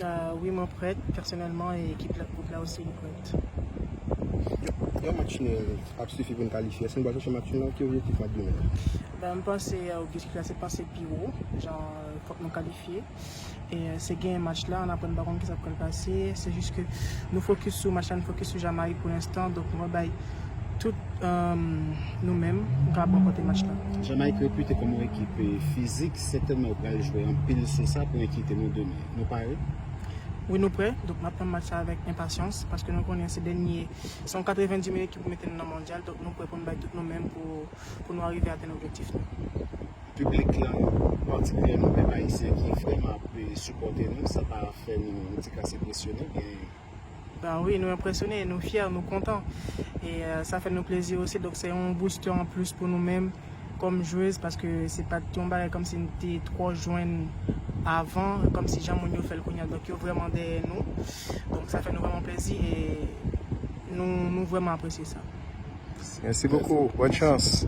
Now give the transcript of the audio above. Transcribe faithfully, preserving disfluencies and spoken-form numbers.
Euh, wi, mwen prèt, pèsonèlman, e ekip la, gwoup la osi, li prèt. Yon match nil ap sifi pou n kalifye. Èske n pral chèche match nil la? Ki objektif match de demen? Ben, m panse, euh, objektif la, se panse pi wo. Jan, euh, fòk nou kalifye. E, euh, se gen match la, n aprann pa konn ki sa k pral pase. Se jis ke nou fokis sou match la, nou fokis sou Jamayik pou lenstan. Donk, nou pral bay tout, euh, nou menm, nou kapab ranpòte match la. Jamayik repite kòm yon ekip, eh, fizik. Sètènman, yo pral jwe anpil sou sa pou enkite nou demen. Nou pare? Wi, nou prè. Donk, n ap tann match la avèk enpasyans, paske nou konnen se dènye, se yon katrevenndis minit ki pou mete nou nan mondyal. Donk, nou prè pou n bay tout nou menm pou, pou nou arive atenn objektif nou. Piblik la, patikilyèman pèp ayisyen ki vrèman ap, eh, sipòte nou, sa pa fè nou ti kras enpresyone, oubyen? Ben wi, nou enpresyone, nou fyè, nou kontan. E, euh, sa fè nou plezi osi. Donk, se yon booster an plis pou nou menm kòm jwez, paske se pa t yon bagay kòmsi n te twò jwenn avan, kòmsi jan moun yo fè l kounye a. Donk, yo vrèman dèyè nou. Donk, sa fè nou vrèman plezi e nou, nou vrèman apresye sa. Merci beaucoup. Bonne chance.